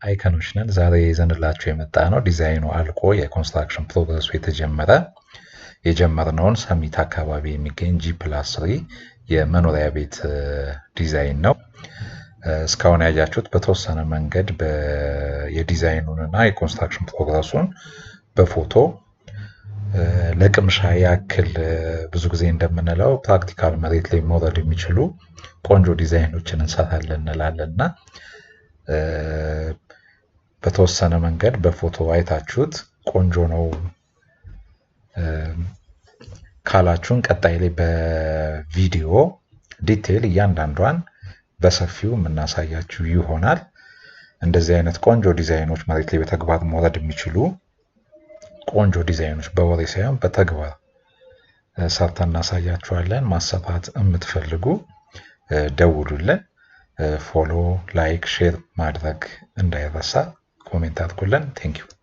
አይከኖች ነን። ዛሬ ይዘንላችሁ የመጣ ነው ዲዛይኑ አልቆ የ construction progress ኡ የተጀመረ የጀመርነውን ሰሚት አካባቢ የሚገኝ G+3 የመኖሪያ ቤት ዲዛይን ነው። እስካሁን ያያችሁት በተወሰነ መንገድ የዲዛይኑን እና የ construction progress ኡን በፎቶ ለቅምሻ ያክል፣ ብዙ ጊዜ እንደምንለው practical መሬት ላይ መውረድ የሚችሉ ቆንጆ ዲዛይኖችን እንሰራለን እንላለን እና በተወሰነ መንገድ በፎቶ አይታችሁት ቆንጆ ነው ካላችሁን ቀጣይ ላይ በቪዲዮ detail እያንዳንዷን በሰፊው የምናሳያችሁ ይሆናል። እንደዚህ አይነት ቆንጆ ዲዛይኖች፣ መሬት ላይ በተግባር መውረድ የሚችሉ ቆንጆ ዲዛይኖች በወሬ ሳይሆን በተግባር ሰርተን እናሳያችኋለን። ማሰራት የምትፈልጉ ደውሉልን። Follow፣ like፣ share ማድረግ እንዳይረሳ። Comment አድርጉልን። Thank you.